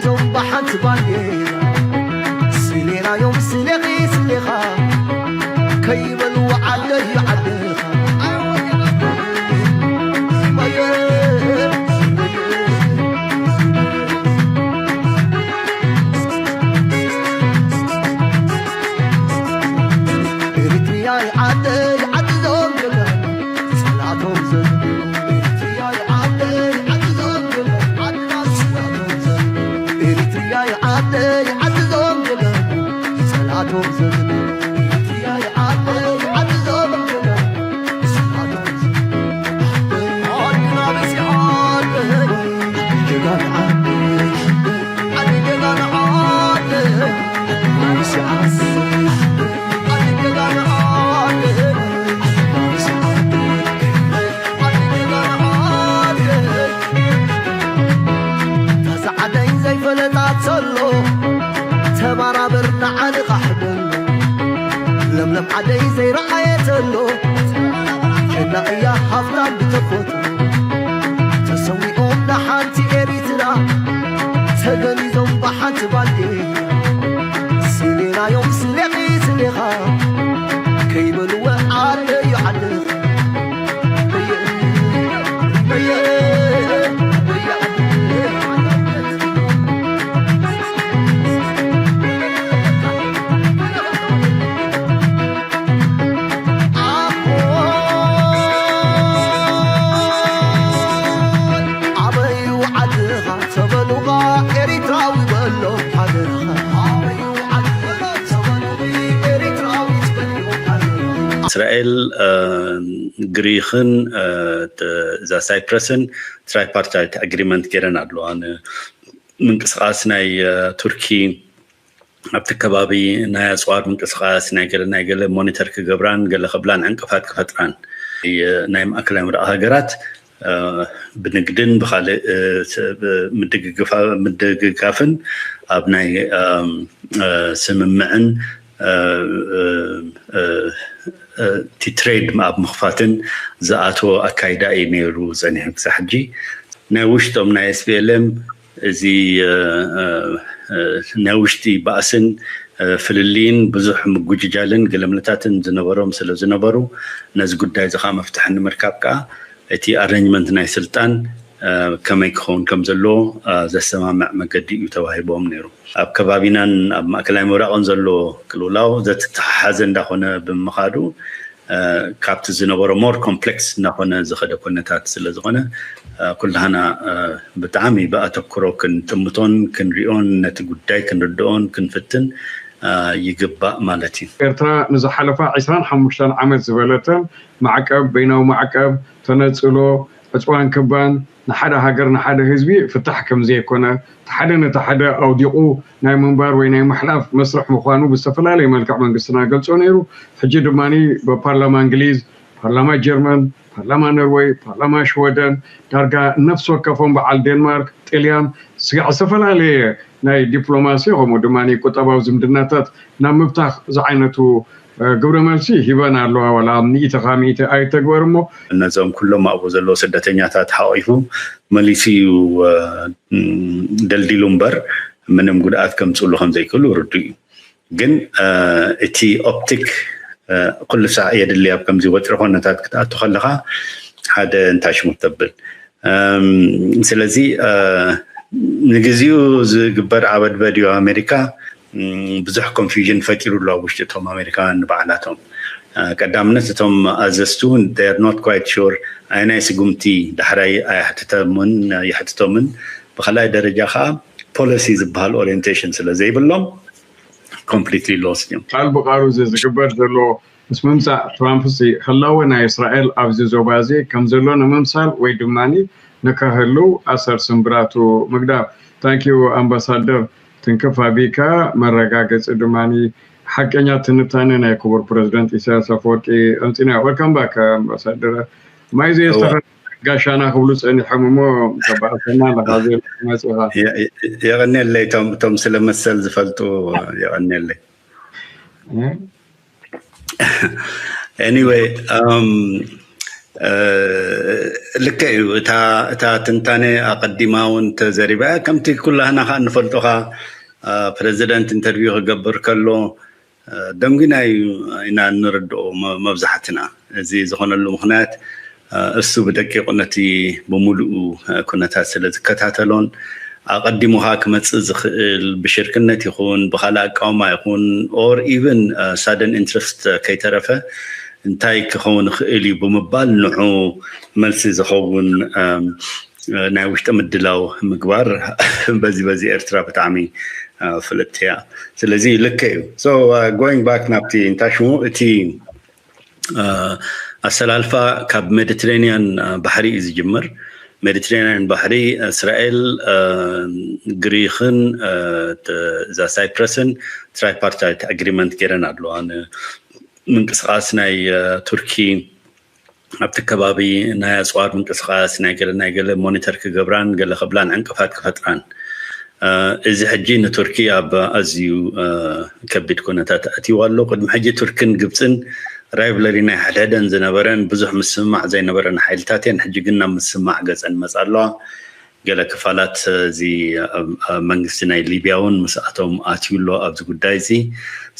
ዮም ብሓንቲ ባንዴራ ስሌናዮም ስሌኺ ስሌኻ ከይበልዎ ዓደይ ዓድኻ። ኤሪትሪያይ ዓደይ ዓዲ ዞም ጀጋኑ ጸላቶም ዘንብሩ። ኤሪትሪያይ ዓደይ ዓዲ ዞም ጀጋኑ ዓድና ጸላቶም ዘንብሩ። ኤሪትሪያይ ዓደይ ዓዲ ዞም ጀጋኑ ጸላቶም ዘንብሩ። ኤሪትሪያይ ዓደይ ዓዲ ዞም ጀጋኑ ጸላቶም ዘንብሩ። ዓድና በዚሓ ዓደይ ጀጋኑ ዓደይ ዛዓደይ ዘይፈለጣ ተሎ ተባራበር ንዓንቓሕ በሎ። ለምለም ዓደይ ዘይረኣየ ተሎ ጀና እያ ሃፍታም ብተፈጥሮ። ተሰዊኦም ንሓንቲ ኤሪትራ ተገኒዞም ብሓንቲ ባንዴራ። ስሌናዮም ስሌኺ ስሌኻ ከይበልወ ዓደዩ ዓድኻ። ኣበዩ ዓድኻ ተበሉኻ ኤሪትራዊ በሎ ሓደርኻ። ኣበዩ ዓድኻ ተበሉኺ ኤሪትራዊ ትበልዮ ሓደርኻ። እስራኤል፣ እ፣ ግሪኽን፣ እ፣ ተ-፣ እዛ ሳይፕረስን ትራይፓርታይት ኣግሪመንት ገይረን ኣለዋ። ን-፣ ምንቅስቓስ ናይ፣ እ፣ ቱርኪ ኣብቲ ከባቢ ናይ ኣፅዋር ምንቅስቓስ ናይ ገለ፣ ናይ ገለ ሞኒተር ክገብራን ገለ ክብላን ዕንቅፋት ክፈጥራን የ-፣ ናይ ማእከላይ ምብራቕ ሃገራት፣ እ፣ ብንግድን ብኻልእ፣ እ፣ ስ-፣ ብ-፣ ምድግግፋ-፣ ምድግጋፍን ኣብ ናይ፣ እም፣ እ፣ ስምምዕን፣ እ፣ እ፣ እ፣ እ፣ እቲ ትሬድ ኣብ ምኽፋትን ዝኣተወ ኣካይዳ እዩ ነይሩ ጸኒሑ ክሳብ ሕጂ። ናይ ውሽጦም ናይ ኤስ ፒ ኤል ኤም እዚ፣ እ፣ እ፣ እ፣ ናይ ውሽጢ ባእስን፣ እ፣ ፍልልይን ብዙሕ ምጉጅጃልን ግልምልታትን ዝነበሮም ስለ ዝነበሩ፣ ነዚ ጉዳይ እዚ ኸዓ መፍትሒ ንምርካብ ከኣ እቲ ኣረንጅመንት ናይ ስልጣን፣ እ፣ ከመይ ክኸውን ከም ዘለዎ፣ እ፣ ዘሰማምዕ መገዲ እዩ ተዋሂቦም ነይሩ። ኣብ ከባቢናን ኣብ ማእከላይ ምብራቕን ዘሎ ቅልውላው ዘተተሓሓዘ እንዳኾነ ብምኻዱ፣ እ፣ ካብቲ ዝነበሮ ሞር ኮምፕሌክስ እናኾነ ዝኸደ ኩነታት ስለ ዝኾነ፣ እ፣ ኩላህና፣ እ፣ ብጣዕሚ ብኣተኩሮ ክንጥምቶን ክንሪኦን ነቲ ጉዳይ ክንርድኦን ክንፍትን፣ እ፣ ይግባእ ማለት እዩ። ኤርትራ ንዝሓለፋ ዕስራን ሓሙሽተን ዓመት ዝበለተን ማዕቀብ፣ በይናዊ ማዕቀብ፣ ተነጽሎ፣ ዕጽዋን ክባን ንሓደ ሃገር ንሓደ ህዝቢ ፍታሕ ከም ዘይኮነ፣ እቲ ሓደ ነቲ ሓደ ኣውዲቑ ናይ ምንባር ወይ ናይ ምሕላፍ መስርሕ ምዃኑ ብዝተፈላለየ መልክዕ መንግስትና ገልጾ ነይሩ። ሕጂ ድማ ብፓርላማ እንግሊዝ፣ ፓርላማ ጀርመን፣ ፓርላማ ኖርወይ፣ ፓርላማ ሽወደን፣ ዳርጋ ነፍሲ ወከፎም በዓል ዴንማርክ፣ ጥልያን፣ ስጋዕ ዝተፈላለየ ናይ ዲፕሎማሲ ከምኡ ድማ ቁጠባዊ ዝምድናታት ናብ ምብታኽ ዝዓይነቱ፣ እ፣ ግብረ መልሲ ሂበን ኣለዋ። ዋላ ሚእቲ ካብ ሚእቲ ኣይተግበር እሞ። ነዞም ኩሎም ኣብኡ ዘለዉ ስደተኛታት ሓቒፉ መሊሱ እዩ፣ እ፣ ደልዲሉ እምበር ምንም ጉድኣት ከምፅእሉ ከም ዘይክእሉ ርዱእ እዩ። ግን፣ እ፣ እቲ ኦፕቲክ፣ እ፣ ኩሉ ሳዕ የድሊ ኣብ ከምዚ ወጥሪ ኮነታት ክትኣቱ ከለኻ ሓደ እንታይ ሽሙ ተብል። እም፣ ስለዚ፣ እ፣ ንግዚኡ ዝግበር ዓበድበድ እዩ ኣሜሪካ፣ እም፣ ብዙሕ ኮንፊውዥን ፈጢሩ ኣሎ ኣብ ውሽጢ እቶም ኣሜሪካውያን ንባዕላቶም። እ፣ ቀዳምነት እቶም ኣዘዝቲ እውን they are not quite sure ኣየናይ ስጉምቲ ዳሕራይ ኣየሕትተምን፣ የሕትቶምን። ብኻልኣይ ደረጃ ከዓ ፖሊሲ ዝበሃል ኦሪየንቴሽን ስለ ዘይብሎም ኮምፕሊትሊ ሎስት እዮም። ቃል ብቃሉ እዚ ዝግበር ዘሎ ምስ ምምጻእ ትራምፕ እዚ ህላወ ናይ እስራኤል ኣብዚ ዞባ እዚ ከም ዘሎ ንምምሳል ወይ ድማ ንከህልው ኣሰር ስምብራቱ ምግዳፍ። ታንኪዩ ኣምባሳደር፣ ትንክፍ ኣቢካ መረጋገጺ ድማ ሓቀኛ ትንታነ ናይ ክቡር ፕረዚደንት ኢሳያስ ኣፈወርቂ ኣምጺና። ወልካም ባክ ኣምባሳደር። ማይ እዋ። ዘየስተኸ ጋሻና ክብሉ ጸኒሖም እሞ ተባእሰና ኣለኻ ዘለ መጺኻ። የ-፣ የ-፣ የቐንየለይ እቶም፣ እቶም ስለ መሰል ዝፈልጡ የቐንየለይ። እ? ኤኒወይ፣ እም፣ ልክዕ እዩ። እታ ትንታነ ኣቐዲማ እውን ተዘሪባ እያ። ከምቲ ኩላህና ከዓ እንፈልጦ ከዓ ፕረዚደንት ኢንተርቪው ክገብር ከሎ ደንጉና እዩ ኢና እንርድኦ መብዛሕትና። እዚ ዝኾነሉ ምኽንያት እሱ ብደቂቑ ነቲ ብምሉኡ ኩነታት ስለ ዝከታተሎን ኣቐዲሙ ከዓ ክመፅእ ዝኽእል ብሽርክነት ይኹን ብካልእ ኣቃውማ ይኹን or even sudden interest ከይተረፈ እንታይ ክኸውን ይኽእል እዩ ብምባል ንዑ መልሲ ዝኸውን ናይ ውሽጢ ምድላው ምግባር በዚ በዚ ኤርትራ ብጣዕሚ ፍልጥቲ እያ። ስለዚ ልክዕ እዩ። So going back ናብቲ እንታይ ሽሙ እቲ ኣሰላልፋ ካብ ሜዲትሬኒያን ባሕሪ እዩ ዝጅምር። ሜዲትሬኒያን ባሕሪ እስራኤል፣ ግሪክን እዛ ሳይፕረስን ትራይፓርታይት ኣግሪመንት ገይረን ኣለዋ። ምንቅስቃስ ናይ ቱርኪ ኣብቲ ከባቢ ናይ ኣፅዋር ምንቅስቃስ ናይ ገለ ናይ ገለ ሞኒተር ክገብራን ገለ ክብላን ዕንቅፋት ክፈጥራን እዚ ሕጂ ንቱርኪ ኣብ ኣዝዩ ከቢድ ኩነታት ኣእትይዋ ኣሎ። ቅድሚ ሕጂ ቱርክን ግብፅን ራይቭለሪ ናይ ሕድሕደን ዝነበረን ብዙሕ ምስምማዕ ዘይነበረን ሓይልታት እየን። ሕጂ ግን ናብ ምስምማዕ ገፀን ይመፃ ኣለዋ። ገለ ክፋላት እዚ መንግስቲ ናይ ሊብያ እውን ምስኣቶም ኣትዩ ኣሎ ኣብዚ ጉዳይ እዚ።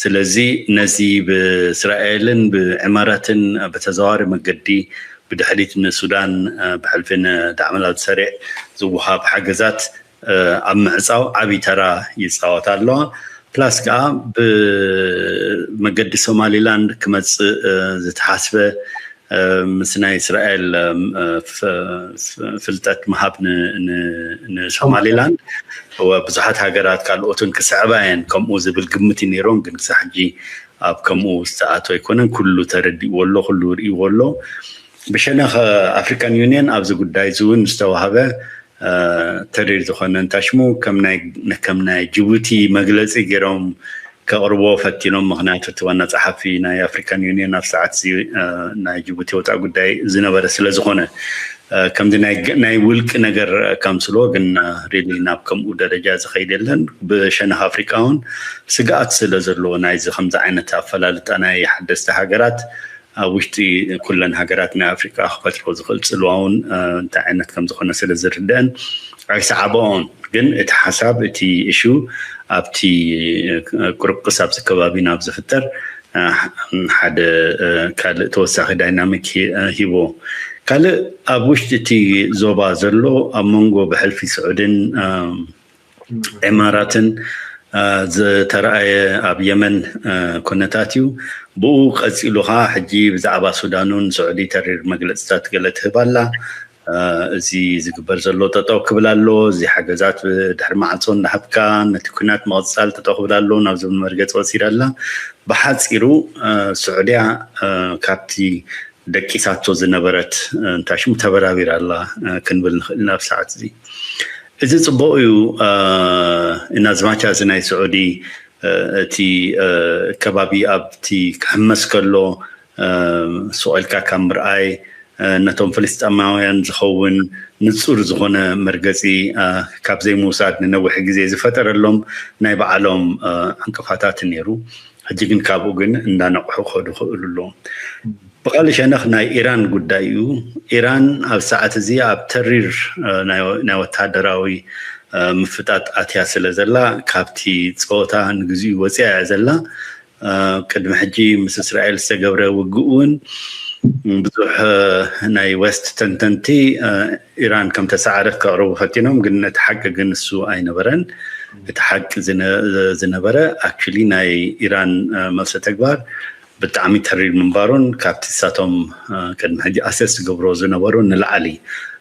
ስለዚ ነዚ ብእስራኤልን ብዕማራትን ብተዘዋዋሪ መገዲ ብድሕሪት ንሱዳን ብሕልፊ ንዳዕመል ኣልሰሪዕ ዝወሃብ ሓገዛት ኣብ ምዕፃው ዓብዪ ተራ ይፃወት ኣለዋ። ፕላስ ከዓ ብመገዲ ሶማሊላንድ ክመፅእ ዝተሓስበ ምስ ናይ እስራኤል ፍልጠት ምሃብ ንሶማሊላንድ ብዙሓት ሃገራት ካልኦትን ክስዕባ እየን ከምኡ ዝብል ግምት እዩ ነይሮም። ግን ክሳብ ሕጂ ኣብ ከምኡ ዝተኣትወ ኣይኮነን። ኩሉ ተረዲእዎ ኣሎ፣ ኩሉ ርእይዎ ኣሎ። ብሸነኽ ኣፍሪካን ዩኒየን ኣብዚ ጉዳይ እዚ እውን ዝተዋህበ ተሪር ዝኾነ እንታይ ሽሙ ከም ናይ ጅቡቲ መግለፂ ገይሮም ከቕርቦ ፈቲኖም። ምክንያቱ እቲ ዋና ፀሓፊ ናይ ኣፍሪካን ዩኒየን ኣብ ሰዓት እዚ ናይ ጅቡቲ ወፃኢ ጉዳይ ዝነበረ ስለ ዝኾነ ከምዚ ናይ ውልቂ ነገር ከምስልዎ ግን ሪሊ ናብ ከምኡ ደረጃ ዝኸይድ የለን። ብሸነኽ ኣፍሪካ እውን ስግኣት ስለ ዘለዎ ናይዚ ከምዚ ዓይነት ኣፈላልጣ ናይ ሓደስቲ ሃገራት ኣብ ውሽጢ ኩለን ሃገራት ናይ ኣፍሪቃ ክፈጥሮ ዝኽእል ፅልዋ እውን እንታይ ዓይነት ከም ዝኾነ ስለ ዝርደአን ኣይሰዓበኦን። ግን እቲ ሓሳብ እቲ እሹ ኣብቲ ቁርቁስ ኣብዚ ከባቢ ናብ ዝፍጠር ሓደ ካልእ ተወሳኺ ዳይናሚክ ሂቦ። ካልእ ኣብ ውሽጢ እቲ ዞባ ዘሎ ኣብ መንጎ ብሕልፊ ስዑድን ዕማራትን ዝተረኣየ ኣብ የመን ኩነታት እዩ። ብኡ ቀፂሉ ከዓ ሕጂ ብዛዕባ ሱዳኑን ስዑዲ ተሪር መግለፅታት ገለ ትህብ ኣላ። እዚ ዝግበር ዘሎ ጠጠው ክብል ኣሎ፣ እዚ ሓገዛት ድሕሪ ማዕፆ እንዳሃብካ ነቲ ኩናት ምቕፃል ጠጠው ክብል ኣሎ ናብ ዝብል መርገፂ ወሲዳ ኣላ። ብሓፂሩ ስዑድያ ካብቲ ደቂሳቶ ዝነበረት እንታይ ሽሙ ተበራቢራ ኣላ ክንብል ንኽእል ኢና። ኣብ ሰዓት እዚ እዚ ፅቡቕ እዩ። እናዝማቻ እዚ ናይ ስዑዲ እቲ ከባቢ ኣብቲ ክሕመስ ከሎ ሱቕ ኢልካ ካብ ምርኣይ ነቶም ፍልስጠማውያን ዝኸውን ንፁር ዝኾነ መርገፂ ካብ ዘይምውሳድ ንነዊሕ ግዜ ዝፈጠረሎም ናይ ባዕሎም ዕንቅፋታት ነይሩ። ሕጂ ግን ካብኡ ግን እንዳነቕሑ ክኸዱ ክእሉ ኣለዎም። ብኻልእ ሸነኽ ናይ ኢራን ጉዳይ እዩ። ኢራን ኣብ ሰዓት እዚ ኣብ ተሪር ናይ ወታደራዊ ምፍጣጥ ኣትያ ስለ ዘላ ካብቲ ፀወታ ንግዚኡ ወፅያ እያ ዘላ። ቅድሚ ሕጂ ምስ እስራኤል ዝተገብረ ውግእ እውን ብዙሕ ናይ ዌስት ተንተንቲ ኢራን ከም ተሰዓረት ከቕርቡ ፈቲኖም፣ ግን እቲ ሓቂ ግን እሱ ኣይነበረን። እቲ ሓቂ ዝነበረ ኣክቹሊ ናይ ኢራን መልሰ ተግባር ብጣዕሚ ተሪር ምንባሩን ካብቲ ንሳቶም ቅድሚ ሕጂ ኣሰስ ዝገብሮ ዝነበሩ ንላዕሊ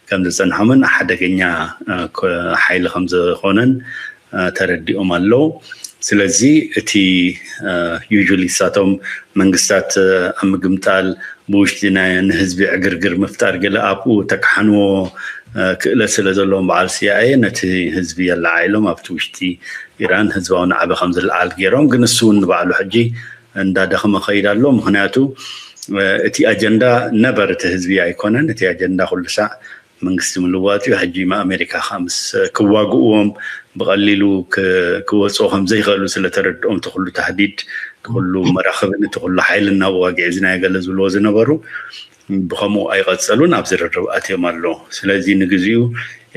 ከም ዝፀንሖምን ሓደገኛ ሓይሊ ከም ዝኾነን ተረዲኦም ኣለዉ። ስለዚ እቲ ዩሊ ንሳቶም መንግስታት ኣብ ምግምጣል ብውሽጢ ንህዝቢ ዕግርግር ምፍጣር ገለ ኣብኡ ተካሓንዎ ክእለት ስለ ዘለዎም በዓል ሲኣኤ ነቲ ህዝቢ የለዓዒሎም ኣብቲ ውሽጢ ኢራን ህዝባዊ ናዕቢ ከም ዝለዓል ገይሮም። ግን እሱ እውን ንባዕሉ ሕጂ እንዳደኸመ ከይድ ኣሎ። ምክንያቱ እቲ ኣጀንዳ ነበር እቲ ህዝቢ ኣይኮነን። እቲ ኣጀንዳ ኩሉ ሳዕ መንግስቲ ምልዋጥ እዩ። ሕጂ ኣሜሪካ ከዓ ምስ ክዋግእዎም ብቐሊሉ ክወፅኦ ከም ዘይኽእሉ ስለተረድኦም እቲ ኩሉ ታህዲድ፣ እቲ ኩሉ መራኽብን እቲ ኩሉ ሓይሊ እናወጋግዒ እዚ ናይ ገለ ዝብልዎ ዝነበሩ ብኸምኡ ኣይቐጸሉን፣ ኣብ ዝርርብ ኣትዮም ኣሎ። ስለዚ ንግዚኡ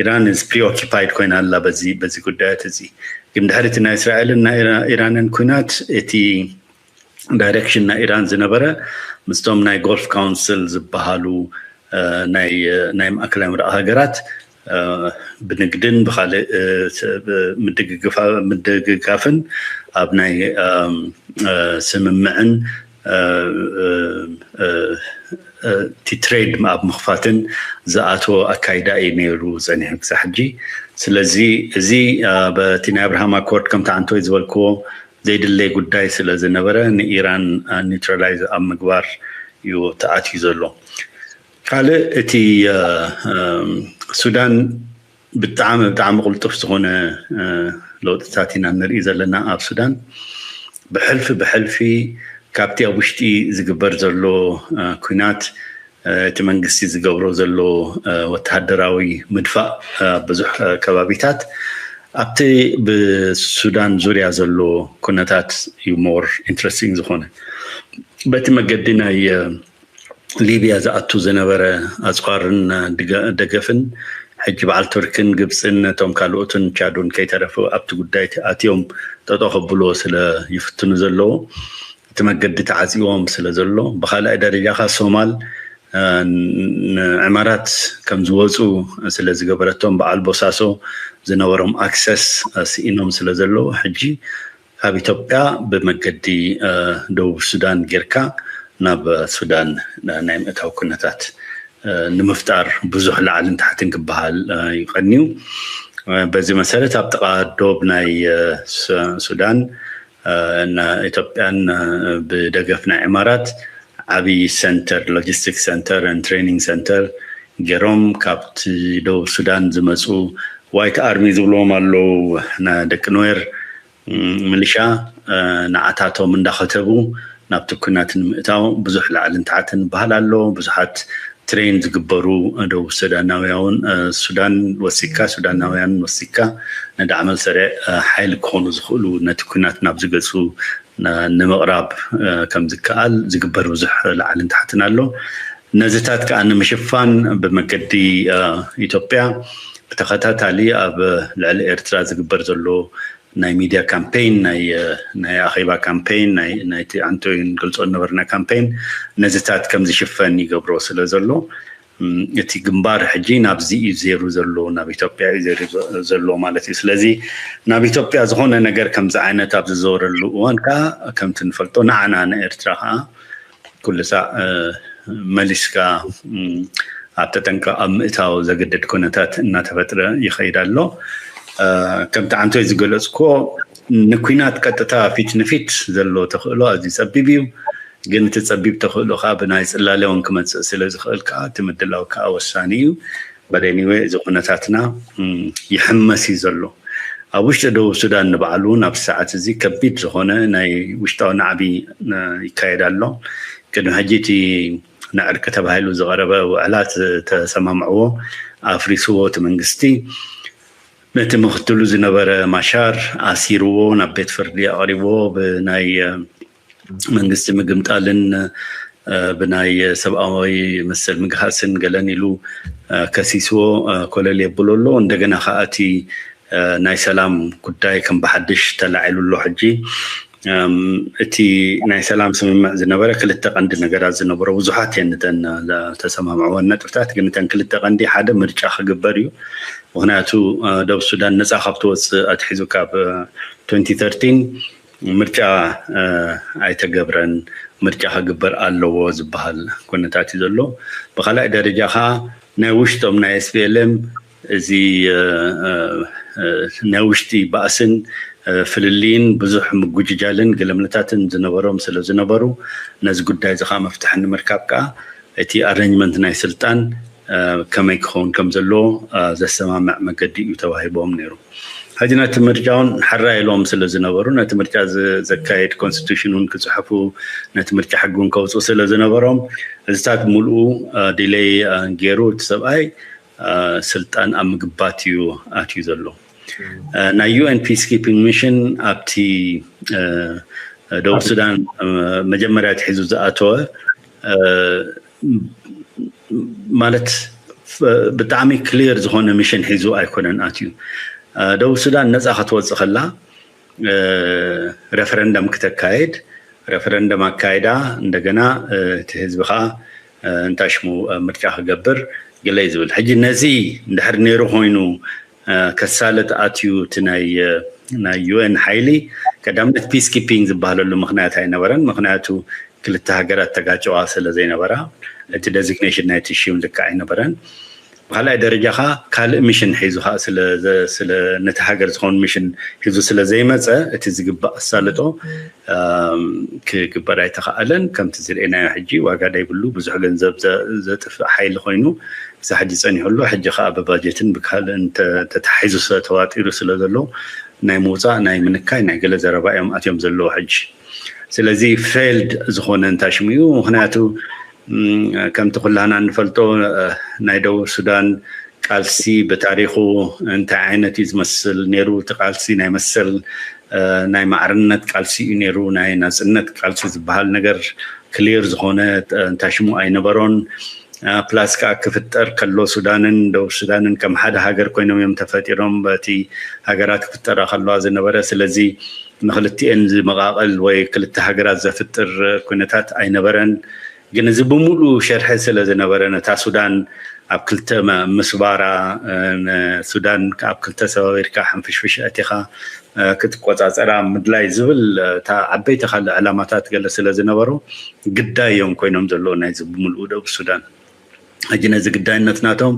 ኢራን is preoccupied ኮይና ኣላ በዚ በዚ ጉዳያት እዚ። ግን ድሕሪ እቲ ናይ እስራኤልን ናይ ኢራ- ኢራንን ኩናት እቲ ዳይሬክሽን ናይ ኢራን ዝነበረ ምስቶም ናይ ጎልፍ ካውንስል ዝበሃሉ እ፣ ናይ እ፣ ናይ ማእከላይ ምብራቕ ሃገራት እ፣ ብንግድን ብካልእ እ፣ ስ- ብ- ምድግግፋ- ምድግጋፍን ኣብ ናይ እም፣ እ፣ ስምምዕን እ፣ እ፣ እ፣ እ፣ እቲ ትሬድ ኣብ ምኽፋትን ዝኣተወ ኣካይዳ እዩ ነይሩ ጸኒሑ ክሳብ ሕጂ። ስለዚ እዚ እ፣ በቲ ናይ ኣብርሃም ኣኮርድ ከምቲ ዓንቶይ ዝበልክዎ ዘይድለይ ጉዳይ ስለ ዝነበረ ንኢራን ኒውትራላይዝ ኣብ ምግባር እዩ ተኣትዩ ዘሎ። ካልእ እቲ እ፣ እም፣ ሱዳን ብጣዕሚ ብጣዕሚ ቅልጡፍ ዝኾነ እ፣ ለውጥታት ኢና ንርኢ ዘለና ኣብ ሱዳን። ብሕልፊ ብሕልፊ ካብቲ ኣብ ውሽጢ ዝግበር ዘሎ እ፣ ኩናት እ፣ እቲ መንግስቲ ዝገብሮ ዘሎ እ፣ ወተሃደራዊ ምድፋእ እ፣ ብዙሕ እ፣ ከባቢታት ኣብቲ ብሱዳን ዙርያ ዘሎ ኩነታት እዩ ሞር ኢንትረስቲንግ ዝኾነ። በቲ መገዲ ናይ እ፣ ሊብያ ዝኣቱ ዝነበረ ኣፅዋርን እ፣ ድገ- ደገፍን ሕጂ በዓል ቱርክን ግብፅን ነቶም ካልኦትን ቻዱን ከይተረፉ ኣብቲ ጉዳይ ኣትዮም ጠጠው ከብልዎ ስለ ይፍትኑ ዘለዉ እቲ መገዲ ተዓፂዎም ስለ ዘሎ ብካልኣይ ደረጃ ከ ሶማል እ፣ ንዕማራት ከም ዝወፁ ስለ ዝገበረቶም በዓል ቦሳሶ ዝነበሮም ኣክሰስ እ፣ ስኢኖም ስለ ዘለዉ ሕጂ ካብ ኢትዮጵያ ብመገዲ እ፣ ደቡብ ሱዳን ጌርካ ናብ ሱዳን እ፣ ናይ ምእታው ኩነታት እ፣ ንምፍጣር ብዙሕ ላዕልን ታሕትን ክበሃል እ፣ ይቐንዩ። እ፣ በዚ መሰረት ኣብ ጥቓ ዶብ ናይ እ፣ ሱ- ሱዳን እ፣ ና- ኢትዮጵያን እ፣ ብደገፍ ናይ ዕማራት ዓብዪ ሰንተር ሎጂስቲክስ ሰንተር ትሬኒንግ ሰንተር ገይሮም ካብቲ ደቡብ ሱዳን ዝመፁ ዋይት ኣርሚ ዝብልዎም ኣለዉ ና ደቂ ኑዌር ም፣ ሚሊሻ እ፣ ንዓታቶም እንዳኸተቡ ናብቲ ኩናት ንምእታው ብዙሕ ላዕልን ታሕትን በሃል ኣሎ። ብዙሓት ትሬን ዝግበሩ ደቡብ ሱዳናውያን እ፣ ሱዳን ወሲካ ሱዳናውያን ወሲካ ንዳዕመል ሰሪዕ እ፣ ሓይሊ ክኾኑ ዝኽእሉ ነቲ ኩናት ናብ ዝገፁ ን- ንምቕራብ እ፣ ከም ዝከኣል ዝግበር ብዙሕ ላዕልን ታሕትን ኣሎ። ነዚታት ከዓ ንምሽፋን ብመገዲ እ፣ ኢትዮጵያ ብተኸታታሊ ኣብ ልዕሊ ኤርትራ ዝግበር ዘሎ ናይ ሚድያ ካምፔይን ናይ እ፣ ናይ ኣኼባ ካምፔይን ናይ ናይቲ ኣንቶይን ገልጾ ዝነበርና ካምፔይን ነዚታት ከም ዝሽፈን ይገብሮ ስለ ዘሎ ም፣ እቲ ግንባር ሕጂ ናብዚ እዩ ዜሩ ዘሎ ናብ ኢትዮጵያ እዩ ዜሩ ዘሎ ማለት እዩ። ስለዚ ናብ ኢትዮጵያ ዝኾነ ነገር ከምዚ ዓይነት ኣብ ዝዘወረሉ እዋን ከዓ ከምቲ ንፈልጦ ንዓና ንኤርትራ ከዓ ኩሉ ሳዕ እ፣ መሊስካ ም፣ ኣብ ተጠንቀቕ ኣብ ምእታው ዘግድድ ኩነታት እናተፈጥረ ይኸይድ ኣሎ። እ፣ ከምቲ ዓንቶይ ዝገለፅኮ ንኩናት ቀጥታ ፊት ንፊት ዘሎ ተኽእሎ ኣዝዩ ፀቢብ እዩ። ግን እቲ ፀቢብ ተኽእሎ ከዓ ብናይ ፅላለ እውን ክመፅእ ስለ ዝኽእል ከዓ እቲ ምድላው ከዓ ወሳኒ እዩ። በደኒወ እዚ ኩነታትና ም፣ ይሕመስ እዩ ዘሎ። ኣብ ውሽጢ ደቡብ ሱዳን ንባዕሉ እውን ኣብዚ ሰዓት እዚ ከቢድ ዝኾነ ናይ ውሽጣዊ ናዕቢ እ፣ ይካየድ ኣሎ። ቅድሚ ሕጂ እቲ ንዕርቂ ተባሂሉ ዝቐረበ ውዕላት ዝተሰማምዕዎ ኣፍሪስዎ እቲ መንግስቲ ነቲ ምክትሉ ዝነበረ ማሻር ኣሲርዎ ናብ ቤት ፍርዲ ኣቕሪብዎ ብናይ እ፣ መንግስቲ ምግምጣልን እ፣ ብናይ ሰብኣዊ መሰል ምግሃስን ገለን ኢሉ እ፣ ከሲስዎ እ፣ ኮለል የብሎ ኣሎ። እንደገና ከዓ እቲ እ፣ ናይ ሰላም ጉዳይ ከም ብሓድሽ ተላዒሉ ኣሎ። ሕጂ እም፣ እቲ ናይ ሰላም ስምምዕ ዝነበረ ክልተ ቀንዲ ነገራት ዝነበሮ ብዙሓት እየን እተን እ፣ ዝተሰማምዕወን ነጥብታት፣ ግን እተን ክልተ ቀንዲ ሓደ ምርጫ ክግበር እዩ። ምክንያቱ እ፣ ደቡብ ሱዳን ነፃ ካብ ትወፅእ ኣትሒዙ ካብ እ፣ ትወንቲ ተርቲን ምርጫ እ፣ ኣይተገብረን። ምርጫ ክግበር ኣለዎ ዝበሃል ኩነታት እዩ ዘሎ። ብካልኣይ ደረጃ ከዓ ናይ ውሽጦም ናይ ኤስፒኤልኤም እዚ እ፣ እ፣ እ፣ ናይ ውሽጢ ባእስን እ፣ ፍልልይን ብዙሕ ምጉጅጃልን ግልምልታትን ዝነበሮም ስለ ዝነበሩ ነዚ ጉዳይ እዚ ከዓ መፍትሒ ንምርካብ ከዓ እቲ ኣረንጅመንት ናይ ስልጣን እ፣ ከመይ ክኸውን ከም ዘለዎ እ፣ ዘሰማምዕ መገዲ እዩ ተዋሂቦም ነይሩ። ሕጂ ነቲ ምርጫ እውን ሕራይ ኢሎም ስለ ዝነበሩ ነቲ ምርጫ ዝ- ዘካየድ ኮንስቲቱሽን እውን ክፅሕፉ ነቲ ምርጫ ሕጊ እውን ከውፅኡ ስለ ዝነበሮም እዚታት ሙሉኡ እ፣ ዲሌይ እ፣ ገይሩ እቲ ሰብኣይ እ፣ ስልጣን ኣብ ምግባት እዩ ኣትዩ ዘሎ። እ፣ ናይ ዩኤን ፒስኪፒንግ ሚሽን ኣብቲ እ፣ ደቡብ ሱዳን እ፣ መጀመርያ ትሒዙ ዝኣተወ እ፣ ማለት ብጣዕሚ ክሊር ዝኾነ ሚሽን ሒዙ ኣይኮነን ኣትዩ። ደቡብ ሱዳን ነፃ ክትወፅእ ከላ ረፈረንደም ክተካየድ፣ ረፈረንደም ኣካይዳ እንደገና እቲ ህዝቢ ከዓ እንታይ ሽሙ ምርጫ ክገብር ገለ እዩ ዝብል። ሕጂ ነዚ እንድሕር ነይሩ ኮይኑ ከሳልጥ ኣትዩ እቲ ናይ ዩኤን ሓይሊ ቀዳምነት ፒስ ኪፒንግ ዝበሃለሉ ምክንያት ኣይነበረን። ምክንያቱ ክልተ ሃገራት ተጋጨዋ ስለ ዘይነበራ እቲ ደዚግኔሽን ናይቲ ሽም ልክዕ ኣይነበረን። ብካልኣይ ደረጃ ከዓ ካልእ ሚሽን ሒዙ ከዓ ስለ ነቲ ሃገር ዝኸውን ሚሽን ሒዙ ስለ ዘይመፀ እቲ ዝግባእ ኣሳልጦ ክግበር ኣይተኸኣለን። ከምቲ ዝርኤናዮ ሕጂ ዋጋ ደይብሉ ብዙሕ ገንዘብ ዘጥፍእ ሓይሊ ኮይኑ ክሳብ ሕጂ ፀኒሑ ኣሎ። ሕጂ ከዓ ብባጀትን ብካልእን ተታሒዙ ተዋጢሩ ስለ ዘሎ ናይ ምውፃእ ናይ ምንካይ ናይ ገለ ዘረባ እዮም ኣትዮም ዘለዎ ሕጂ። ስለዚ ፌልድ ዝኾነ እንታይ ሽሙ እዩ። ምክንያቱ ከምቲ ኩላህና እንፈልጦ ናይ ደቡብ ሱዳን ቃልሲ ብታሪኹ እንታይ ዓይነት እዩ ዝመስል ነይሩ? እቲ ቃልሲ ናይ መሰል ናይ ማዕርነት ቃልሲ እዩ ነይሩ፣ ናይ ናፅነት ቃልሲ ዝበሃል ነገር ክሊር ዝኾነ እንታይ ሽሙ ኣይነበሮን። ፕላስ ከዓ ክፍጠር ከሎ ሱዳንን ደቡብ ሱዳንን ከም ሓደ ሃገር ኮይኖም እዮም ተፈጢሮም። በቲ ሃገራት ክፍጠራ ከለዋ ዝነበረ ስለዚ ንክልቲኤን ዝመቃቀል ወይ ክልተ ሃገራት ዘፍጥር ኩነታት ኣይነበረን። ግን እዚ ብምሉኡ ሸርሒ ስለ ዝነበረ ነታ ሱዳን ኣብ ክልተ ምስባራ ሱዳን ኣብ ክልተ ሰባቢርካ ሕንፍሽፍሽ ኣቲኻ ክትቆፃፀራ ምድላይ ዝብል እታ ዓበይቲ ካልእ ዕላማታት ገለ ስለ ዝነበሩ ግዳይ እዮም ኮይኖም ዘለዉ ናይዚ ብምሉኡ ደቡብ ሱዳን። ሕጂ ነዚ ግዳይነት ናቶም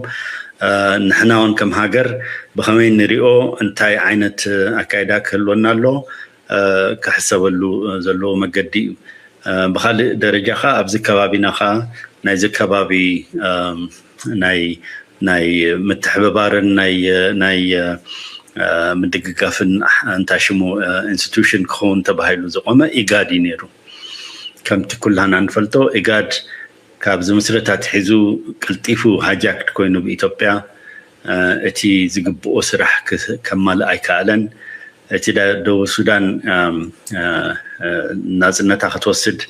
ንሕና እውን ከም ሃገር ብኸመይ ንሪኦ እንታይ ዓይነት ኣካይዳ ክህልወና ኣሎ ክሕሰበሉ ዘለዎ መገዲ እዩ። ብካልእ ደረጃ ከዓ ኣብዚ ከባቢና ከዓ ናይዚ ከባቢ ናይ ናይ ምትሕብባርን ናይ ናይ ምድግጋፍን እንታይ ሽሙ ኢንስቲቱሽን ክኸውን ተባሂሉ ዝቆመ ኢጋድ እዩ ነይሩ። ከምቲ ኩላና ንፈልጦ ኢጋድ ካብ ዝምስረት ኣትሒዙ ቀልጢፉ ሃጃክድ ኮይኑ ብኢትዮጵያ እቲ ዝግብኦ ስራሕ ከማልእ ኣይከኣለን። እቲ ደቡብ ሱዳን ናፅነታ ክትወስድ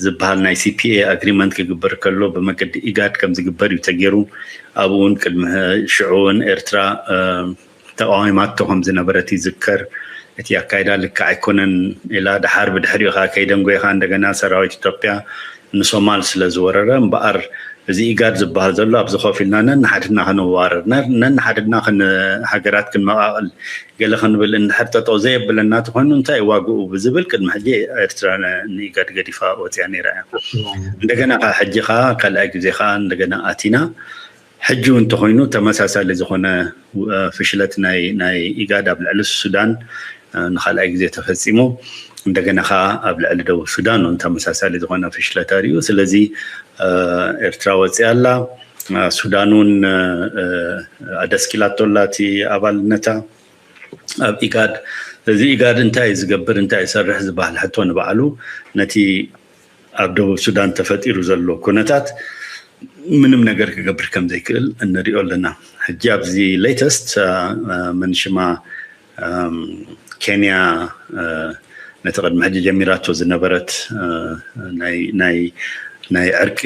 ዝበሃል ናይ ሲፒኤ ኣግሪመንት ክግበር ከሎ ብመገዲ ኢጋድ ከም ዝግበር እዩ ተገይሩ። ኣብኡ እውን ቅድሚ ሽዑ እውን ኤርትራ ተቃዊማቶ ከም ዝነበረት ይዝከር። እቲ ኣካይዳ ልክዕ ኣይኮነን ኢላ ድሓር ብድሕሪኡ ከዓ ከይደንጎየ ከዓ እንደገና ሰራዊት ኢትዮጵያ ንሶማል ስለ ዝወረረ እምበኣር እዚ ኢጋድ ዝበሃል ዘሎ ኣብዚ ኮፍ ኢልና ነንሓድና ክንዋረር ነንሓድና ሃገራት ክንመቃቅል ገለ ክንብል እንድሕር ጠጠው ዘየብለና ተኮይኑ እንታይ ዋግኡ ብዝብል ቅድሚ ሕጂ ኤርትራ ንኢጋድ ገዲፋ ወፅያ ነይራ እያ። እንደገና ከዓ ሕጂ ከዓ ካልኣይ ግዜ ከዓ እንደገና ኣቲና ሕጂ እውን እንተኮይኑ ተመሳሳሊ ዝኾነ ፍሽለት ናይ ናይ ኢጋድ ኣብ ልዕሊ ሱዳን ንካልኣይ ግዜ ተፈፂሙ። እንደገና ከዓ ኣብ ልዕሊ ደቡብ ሱዳን እውን ተመሳሳሊ ዝኾነ ፍሽለት ኣርእዩ። ስለዚ ኤርትራ ወፂኣ ኣላ። ሱዳን እውን ኣደስኪላቶ ኣላ እቲ ኣባልነታ ኣብ ኢጋድ። እዚ ኢጋድ እንታይ ዝገብር እንታይ ይሰርሕ ዝበሃል ሕቶ ንባዕሉ ነቲ ኣብ ደቡብ ሱዳን ተፈጢሩ ዘሎ ኩነታት ምንም ነገር ክገብር ከም ዘይክእል እንሪኦ ኣለና። ሕጂ ኣብዚ ሌተስት መንሽማ ኬንያ ነቲ ቅድሚ ሕጂ ጀሚራቶ ዝነበረት ናይ ናይ ዕርቂ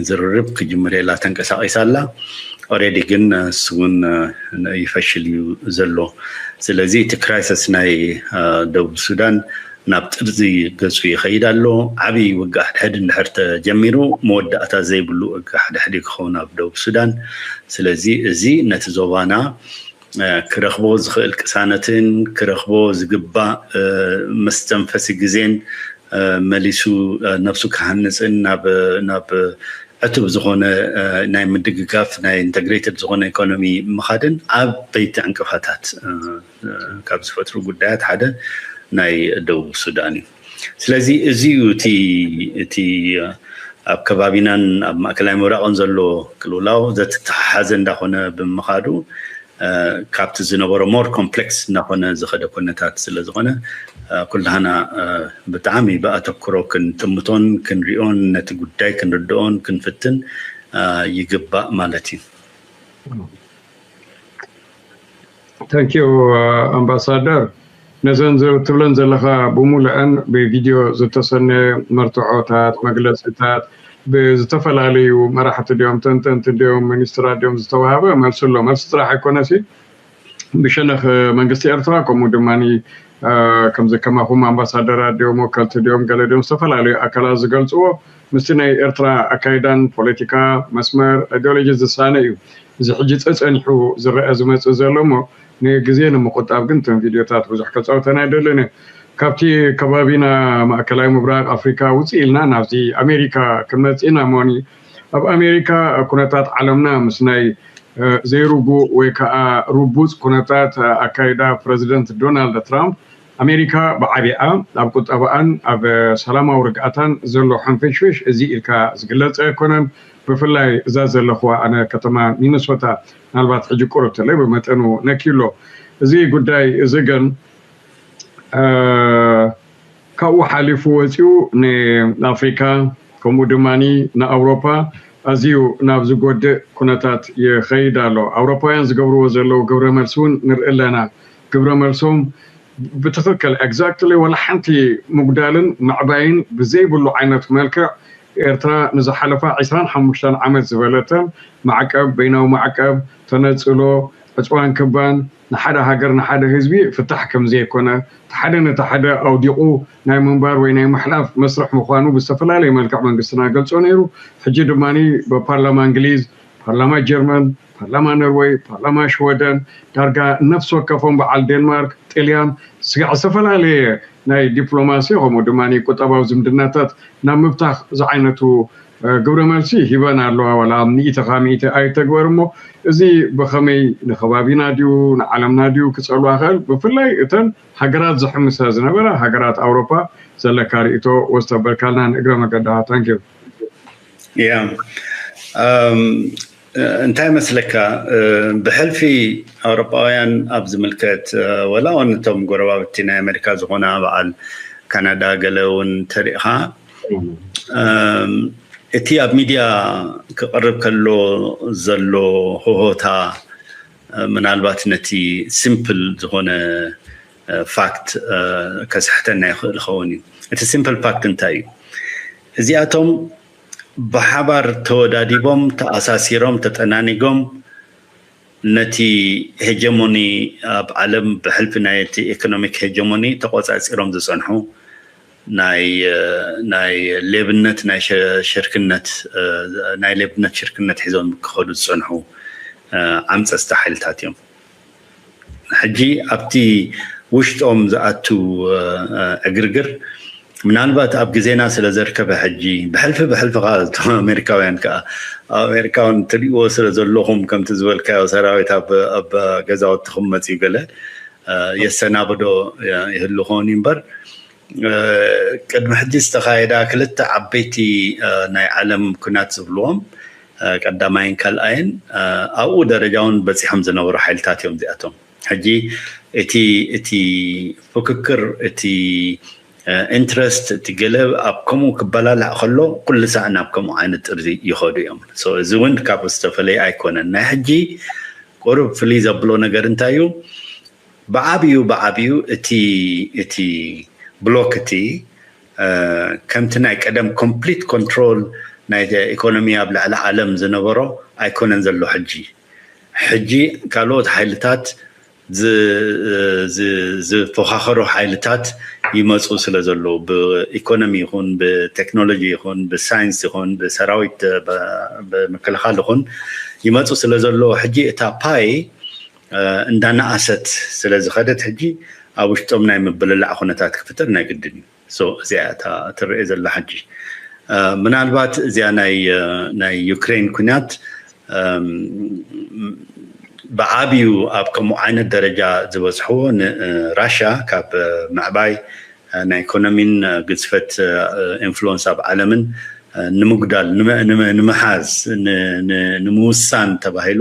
ዝርርብ ክጅምር የላ ተንቀሳቂሳ ኣላ። ኦሬዲ ግን እሱ እውን ይፈሽል እዩ ዘሎ። ስለዚ እቲ ክራይሰስ ናይ ደቡብ ሱዳን ናብ ጥርዚ ገፁ ይኸይድ ኣሎ። ዓብዪ ውግእ ሕድሕድ እንድሕር ተጀሚሩ መወዳእታ ዘይብሉ ውግእ ሕድሕድ ክኸውን ኣብ ደቡብ ሱዳን። ስለዚ እዚ ነቲ ዞባና ክረኽቦ ዝኽእል ቅሳነትን ክረኽቦ ዝግባእ መስተንፈሲ ግዜን መሊሱ ነብሱ ክሃንፅን ናብ ናብ ዕቱብ ዝኾነ ናይ ምድግጋፍ ናይ ኢንተግሬትድ ዝኾነ ኢኮኖሚ ምኻድን ዓበይቲ ዕንቅፋታት ካብ ዝፈጥሩ ጉዳያት ሓደ ናይ ደቡብ ሱዳን እዩ። ስለዚ እዚ እዩ እቲ እቲ ኣብ ከባቢናን ኣብ ማእከላይ ምብራቕን ዘሎ ቅልውላው ዘተተሓሓዘ እንዳኾነ ብምኻዱ ካብቲ ዝነበሮ ሞር ኮምፕሌክስ እናኾነ ዝኸደ ኩነታት ስለ ዝኾነ ኩላህና ብጣዕሚ ብኣተኩሮ ክንጥምቶን ክንሪኦን ነቲ ጉዳይ ክንርድኦን ክንፍትን ይግባእ ማለት እዩ። Thank you ኣምባሳደር። ነዘን ትብለን ዘለኻ ብሙሉአን ብቪድዮ ዝተሰነየ መርትዖታት፣ መግለፂታት፣ ብዝተፈላለዩ መራሕቲ ድዮም፣ ተንተንቲ ድዮም፣ ሚኒስትራት ድዮም ዝተዋሃበ መልሲ ኣሎ። መልሲ ጥራሕ ኣይኮነሲ፣ ብሸነኽ መንግስቲ ኤርትራ፣ ከምኡ ድማ ከምዚ ከማኹም ኣምባሳደራት ድዮም፣ ወከልቲ ድዮም፣ ገለ ድዮም፣ ዝተፈላለዩ ኣካላት ዝገልፅዎ ምስቲ ናይ ኤርትራ ኣካይዳን ፖለቲካ መስመር፣ ኣይዲዮሎጂ ዝሳነ እዩ። እዚ ሕጂ ፀፀኒሑ ዝረአ ዝመፅእ ዘሎ እሞ፣ ንግዜ ንምቁጣብ ግን እተን ቪድዮታት ብዙሕ ከፃውተን ኣይደልን እየ። ካብቲ ከባቢና ማእከላይ ምብራቕ ኣፍሪካ ውፅእ ኢልና ናብዚ ኣሜሪካ ክንመፅእ ኢና። ሞኒ፣ ኣብ ኣሜሪካ ኩነታት ዓለምና ምስ ናይ ዘይርጉእ ወይ ከዓ ርቡፅ ኩነታት ኣካይዳ ፕረዚደንት ዶናልድ ትራምፕ፣ ኣሜሪካ ብዓቢኣ ኣብ ቁጠባኣን ኣብ ሰላማዊ ርግኣታን ዘሎ ሕንፍሽፍሽ እዚ ኢልካ ዝግለፅ ኣይኮነን። ብፍላይ እዛ ዘለኹዋ ኣነ ከተማ ሚኒሶታ፣ ምናልባት ሕጂ ቁርብ ተለይ ብመጠኑ ነኪሎ። እዚ ጉዳይ እዚ ግን ካብኡ ሓሊፉ ወፂኡ ንኣፍሪካ፣ ከምኡ ድማ ንኣውሮፓ ኣዝዩ ናብ ዝጎድእ ኩነታት ይኸይድ ኣሎ። ኣውሮፓውያን ዝገብርዎ ዘለዉ ግብረ መልሲ እውን ንርኢ ኣለና። ግብረ መልሶም ብትኽክል፣ exactly፣ ወላ ሓንቲ ምጉዳልን ምዕባይን ብዘይብሉ ዓይነት መልክዕ፣ ኤርትራ ንዝሓለፋ ዕስራን ሓሙሽተን ዓመት ዝበለተን ማዕቀብ፣ በይናዊ ማዕቀብ፣ ተነፅሎ፣ ዕፅዋን ክባን ንሓደ ሃገር ንሓደ ህዝቢ ፍታሕ ከም ዘይኮነ፣ እቲ ሓደ ነቲ ሓደ ኣውዲቑ ናይ ምንባር ወይ ናይ ምሕላፍ መስርሕ ምዃኑ ብዝተፈላለየ መልክዕ መንግስትና ገልጾ ነይሩ። ሕጂ ድማ ብፓርላማ እንግሊዝ፣ ፓርላማ ጀርመን፣ ፓርላማ ኖርወይ፣ ፓርላማ ሽወደን፣ ዳርጋ ነፍሲ ወከፎም በዓል ዴንማርክ፣ ጥልያን፣ ስጋዕ ዝተፈላለየ ናይ ዲፕሎማሲ ከምኡ ድማ ቁጠባዊ ዝምድናታት ናብ ምብታኽ ዝዓይነቱ ግብረ መልሲ ሂበን ኣለዋ። ዋላ ሚእቲ ካብ ሚእቲ ኣይተግበር እሞ፣ እዚ ብኸመይ ንኸባቢና ድዩ ንዓለምና ድዩ ክጸልዋ ክእል? ብፍላይ እተን ሃገራት ዝሕምሳ ዝነበራ ሃገራት ኣውሮፓ ዘለካ ርእይቶ ወስተበልካልና ንእግረ መገድኻ። ታንኪዩ። ያ እንታይ መስለካ፣ ብሕልፊ ኣውሮፓውያን ኣብ ዝምልከት፣ ወላ እውን እቶም ጎረባብቲ ናይ ኣሜሪካ ዝኾና በዓል ካናዳ ገለ እውን ተሪእኻ፣ እቲ ኣብ ሚድያ ክቐርብ ከሎ ዘሎ ሆሆታ ምናልባት ነቲ ሲምፕል ዝኾነ ፋክት ከስሕተና ይኽእል ይኸውን እዩ። እቲ ሲምፕል ፋክት እንታይ እዩ? እዚኣቶም ብሓባር ተወዳዲቦም፣ ተኣሳሲሮም፣ ተጠናኒጎም ነቲ ሄጀሞኒ ኣብ ዓለም ብሕልፊ ናይቲ ኢኮኖሚክ ሄጀሞኒ ተቆጻጺሮም ዝጸንሑ ናይ ናይ ሌብነት ናይ ሽርክነት ናይ ሌብነት ሽርክነት ሒዞም ክኸዱ ዝጸንሑ ዓምጸስቲ ሓይልታት እዮም። ሕጂ ኣብቲ ውሽጦም ዝኣቱ ዕግርግር ምናልባት ኣብ ግዜና ስለ ዘርከበ ሕጂ ብሕልፊ ብሕልፊ ከዓ እቶም ኣሜሪካውያን ከዓ ኣብ ኣሜሪካውን ትሪእዎ ስለ ዘለኹም ከምቲ ዝበልካዮ ሰራዊት ኣብ ገዛውትኹም መፅዩ ገለ የሰናብዶ ይህሉ ኸውን እዩ እምበር ቅድሚ ሕጂ ዝተኻየዳ ክልተ ዓበይቲ ናይ ዓለም ኩናት ዝብልዎም ቀዳማይን ካልኣይን ኣብኡ ደረጃ እውን በፂሖም ዝነበሩ ሓይልታት እዮም እዚኣቶም። ሕጂ እቲ እቲ ፍክክር እቲ ኢንትረስት እቲ ገለ ኣብ ከምኡ ክበላላዕ ከሎ ኩሉ ሳዕ ናብ ከምኡ ዓይነት ጥርዚ ይኸዱ እዮም። እዚ እውን ካብ ዝተፈለየ ኣይኮነን። ናይ ሕጂ ቁሩብ ፍልይ ዘብሎ ነገር እንታይ እዩ? ብዓብዩ ብዓብዩ እቲ እቲ ብሎክ እቲ ከምቲ ናይ ቀደም ኮምፕሊት ኮንትሮል ናይ ኢኮኖሚ ኣብ ልዕሊ ዓለም ዝነበሮ ኣይኮነን ዘሎ ሕጂ። ሕጂ ካልኦት ሓይልታት ዝፎኻኸሩ ሓይልታት ይመፁ ስለ ዘለዉ ብኢኮኖሚ ይኹን ብቴክኖሎጂ ይኹን ብሳይንስ ይኹን ብሰራዊት ብምክልኻል ይኹን ይመፁ ስለ ዘለዉ ሕጂ እታ ፓይ እንዳነኣሰት ስለ ዝኸደት ሕጂ ኣብ ውሽጦም ናይ ምብልላዕ ኩነታት ክፍጠር ናይ ግድን እዩ። እዚኣ እታ ትረአ ዘላ ሕጂ ምናልባት እዚኣ ናይ ናይ ዩክሬን ኩናት ብዓብዩ ኣብ ከምኡ ዓይነት ደረጃ ዝበፅሕዎ ንራሻ ካብ ምዕባይ ናይ ኢኮኖሚን ግዝፈት ኢንፍሉወንስ ኣብ ዓለምን ንምጉዳል ንምሓዝ ንምውሳን ተባሂሉ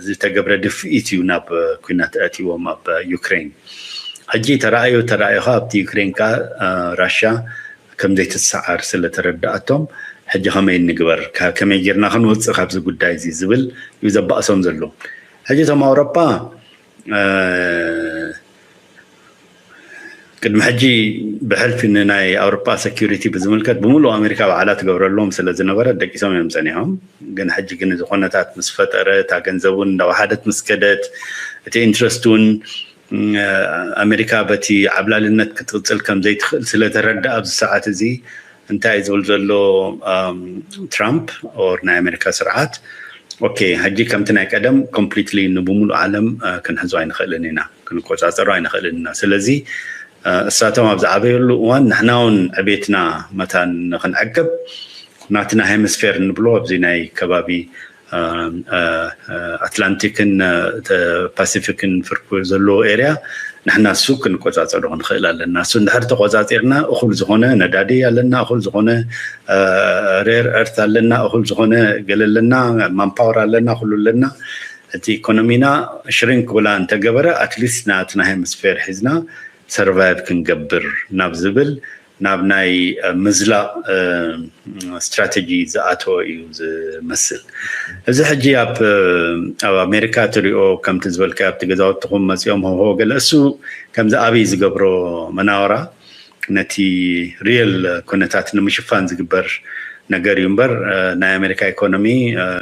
ዝተገብረ ድፍኢት እዩ ናብ ኩናት ኣእትይዎም ኣብ ዩክሬን። ሕጂ ተራእዩ ተራእዩ ከ ኣብቲ ዩክሬን ከ ራሻ ከም ዘይትሰዓር ስለ ተረዳኣቶም ሕጂ ከመይ ንግበር ከመይ ጌርና ክንወፅእ ካብዚ ጉዳይ እዚ ዝብል እዩ ዘባእሶም ዘሎ። ሕጂ እቶም ኣውሮፓ ቅድሚ ሕጂ ብሕልፊ ንናይ ኣውሮፓ ሰኪሪቲ ብዝምልከት ብምሉእ ኣሜሪካ ባዕላ ትገብረሎም ስለ ዝነበረ ደቂሶም እዮም ጸኒሖም። ግን ሕጂ ግን እዚ ኩነታት ምስ ፈጠረ፣ እታ ገንዘቡ እንዳወሓደት ምስ ከደት፣ እቲ ኢንትረስት እውን ኣሜሪካ በቲ ዓብላልነት ክትቅፅል ከም ዘይትኽእል ስለተረዳ ኣብዚ ሰዓት እዚ እንታይ እዩ ዝብል ዘሎ ትራምፕ ኦር ናይ ኣሜሪካ ስርዓት፣ ኦኬ፣ ሕጂ ከምቲ ናይ ቀደም ኮምፕሊትሊ ንብሙሉእ ዓለም ክንሕዞ ኣይንኽእልን ኢና፣ ክንቆፃፀሮ ኣይንኽእልን ኢና። ስለዚ እሳቶም ኣብ ዝዓበየሉ እዋን ንሕና እውን ዕቤትና መታን ንክንዕቅብ ናትና ሄሚስፌር እንብሎ ኣብዚ ናይ ከባቢ ኣትላንቲክን ፓሲፊክን ፍርቁ ዘለዎ ኤርያ ንሕና እሱ ክንቆፃፀሮ ክንኽእል ኣለና። እሱ እንድሕር ተቆፃፂርና እኹል ዝኾነ ነዳዲ ኣለና፣ እኹል ዝኾነ ሬር እርት ኣለና፣ እኹል ዝኾነ ገለ ኣለና፣ ማንፓወር ኣለና፣ ኩሉ ኣለና። እቲ ኢኮኖሚና ሽሪንክ ውላ እንተገበረ ኣትሊስት ናትና ሄሚስፌር ሒዝና ሰርቫይቭ ክንገብር ናብ ዝብል ናብ ናይ ምዝላቕ ስትራተጂ ዝኣተወ እዩ ዝመስል። እዚ ሕጂ ኣብ ኣብ ኣሜሪካ ትሪኦ ከምቲ ዝበልካ ኣብቲ ገዛውትኹም መፂኦም ሆሆ ገለ እሱ ከምዚ ኣብይ ዝገብሮ መናወራ ነቲ ሪየል ኩነታት ንምሽፋን ዝግበር ነገር እዩ እምበር ናይ ኣሜሪካ ኢኮኖሚ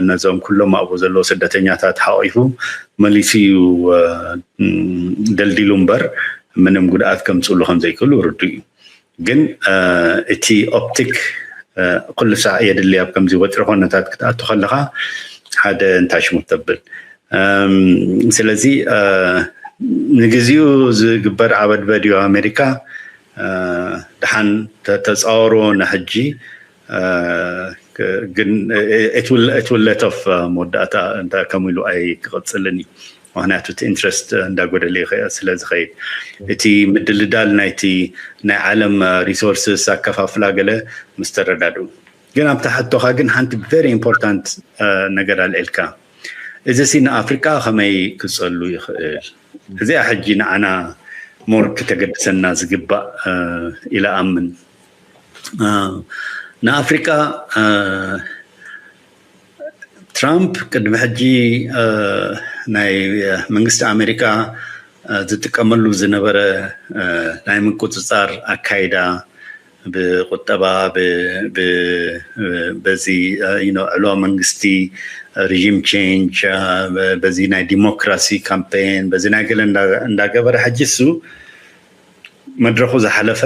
ነዞም ኩሎም ኣብኡ ዘለዉ ስደተኛታት ሓቂፉ መሊሱ እዩ ደልዲሉ እምበር ምንም ጉድኣት ከምፅእሉ ከም ዘይክእሉ ርዱእ እዩ። ግን እቲ ኦፕቲክ ኩሉ ሳዕ የድሊ ኣብ ከምዚ ወጥሪ ኮነታት ክትኣቱ ከለካ ሓደ እንታይ ሽሙ ተብል። ስለዚ ንግዚኡ ዝግበር ዓበድበድ እዩ ኣሜሪካ ድሓን ተፃወሮ ንሕጂ ግን it will let off መወዳእታ እንታይ ከም ኢሉ ኣይክቕፅልን እዩ። ምክንያቱ እቲ ኢንትረስት እንዳጎደለ ስለ ዝኸይድ እቲ ምድልዳል ናይቲ ናይ ዓለም ሪሶርስስ ኣከፋፍላ ገለ ምስ ተረዳድኡ ግን ኣብታ ሕቶኻ ግን ሓንቲ ቨሪ ኢምፖርታንት ነገር ኣልዒልካ። እዚ ሲ ንኣፍሪቃ ከመይ ክጸሉ ይኽእል? እዚኣ ሕጂ ንዓና ሞር ክተገድሰና ዝግባእ ኢለ ኣምን። ንኣፍሪቃ ትራምፕ ቅድሚ ሕጂ ናይ መንግስቲ ኣሜሪካ ዝጥቀመሉ ዝነበረ ናይ ምቁፅፃር ኣካይዳ ብቁጠባ በዚ ዕልዋ መንግስቲ ሪጂም ቼንጅ በዚ ናይ ዲሞክራሲ ካምፔን በዚ ናይ ገለ እንዳገበረ ሕጂ እሱ መድረኹ ዝሓለፈ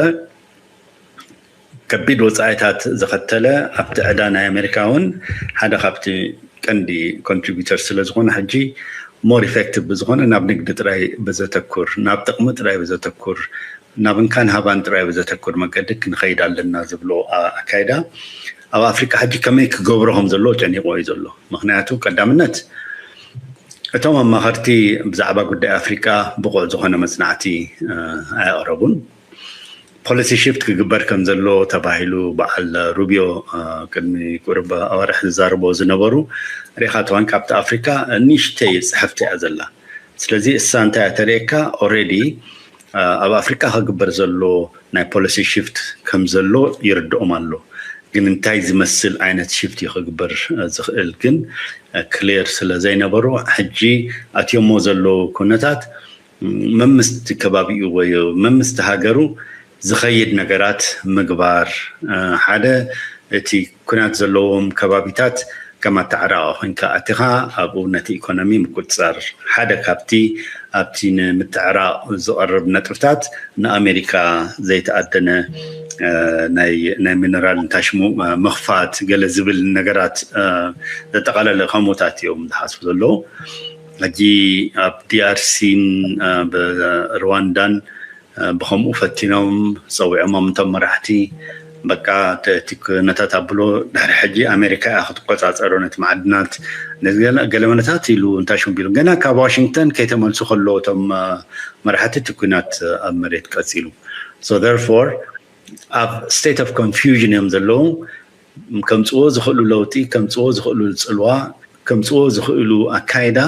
ከቢድ ወፃኢታት ዘኸተለ ኣብቲ ዕዳ ናይ ኣሜሪካ እውን ሓደ ካብቲ ቀንዲ ኮንትሪቢተር ስለ ዝኾነ ሕጂ ሞር ኢፌክቲቭ ብዝኾነ ናብ ንግዲ ጥራይ ብዘተኩር ናብ ጥቕሚ ጥራይ ብዘተኩር ናብ እንካን ሃባን ጥራይ ብዘተኩር መገዲ ክንኸይድ ኣለና ዝብሎ ኣካይዳ ኣብ ኣፍሪካ ሕጂ ከመይ ክገብሮ ከም ዘለዎ ጨኒቆ እዩ ዘሎ። ምክንያቱ ቀዳምነት እቶም ኣማኸርቲ ብዛዕባ ጉዳይ ኣፍሪካ ብቑዕ ዝኾነ መፅናዕቲ ኣየቕረቡን። ፖሊሲ ሽፍት ክግበር ከም ዘሎ ተባሂሉ በዓል ሩቢዮ ቅድሚ ቁርብ ኣዋርሕ ዝዛረቦ ዝነበሩ ሪኢኻ ተዋን ካብቲ ኣፍሪካ ንእሽተይ ፅሕፍቲ እያ ዘላ። ስለዚ እሳ እንታይ እያ ተርእየካ? ኦልሬዲ ኣብ ኣፍሪካ ክግበር ዘሎ ናይ ፖሊሲ ሽፍት ከም ዘሎ ይርድኦም ኣሎ። ግን እንታይ ዝመስል ዓይነት ሽፍት እዩ ክግበር ዝኽእል ግን ክሊር ስለ ዘይነበሩ ሕጂ ኣትዮሞ ዘለዉ ኩነታት መምስቲ ከባቢኡ ወይ መምስቲ ሃገሩ ዝኸይድ ነገራት ምግባር ሓደ እቲ ኩናት ዘለዎም ከባቢታት ከም ኣተዓራቂ ኮንካ ኣቲኻ ኣብኡ ነቲ ኢኮኖሚ ምቁፅፃር ሓደ ካብቲ ኣብቲ ንምትዕራቕ ዝቐርብ ነጥብታት ንኣሜሪካ ዘይተኣደነ ናይ ሚነራል እንታሽሙ ምኽፋት ገለ ዝብል ነገራት ዘጠቓለለ ከምኡታት እዮም ዝሓስቡ ዘለዉ። ሕጂ ኣብ ዲኣርሲን ሩዋንዳን ብከምኡ ፈቲኖም ፀዊዖሞም እቶም መራሕቲ በቃ እቲ ኩነታት ኣብሎ ድሕሪ ሕጂ ኣሜሪካ እያ ክትቆፃፀሮ ነቲ መዓድናት ገለ መለታት ኢሉ እንታይ ሽም ቢሉ ገና ካብ ዋሽንግተን ከይተመልሱ ከሎ እቶም መራሕቲ እቲ ኩናት ኣብ መሬት ቀፂሉ። So therefore ኣብ state of confusion እዮም ዘለዉ። ከምፅዎ ዝኽእሉ ለውጢ ከምፅዎ ዝኽእሉ ፅልዋ ከምፅዎ ዝኽእሉ ኣካይዳ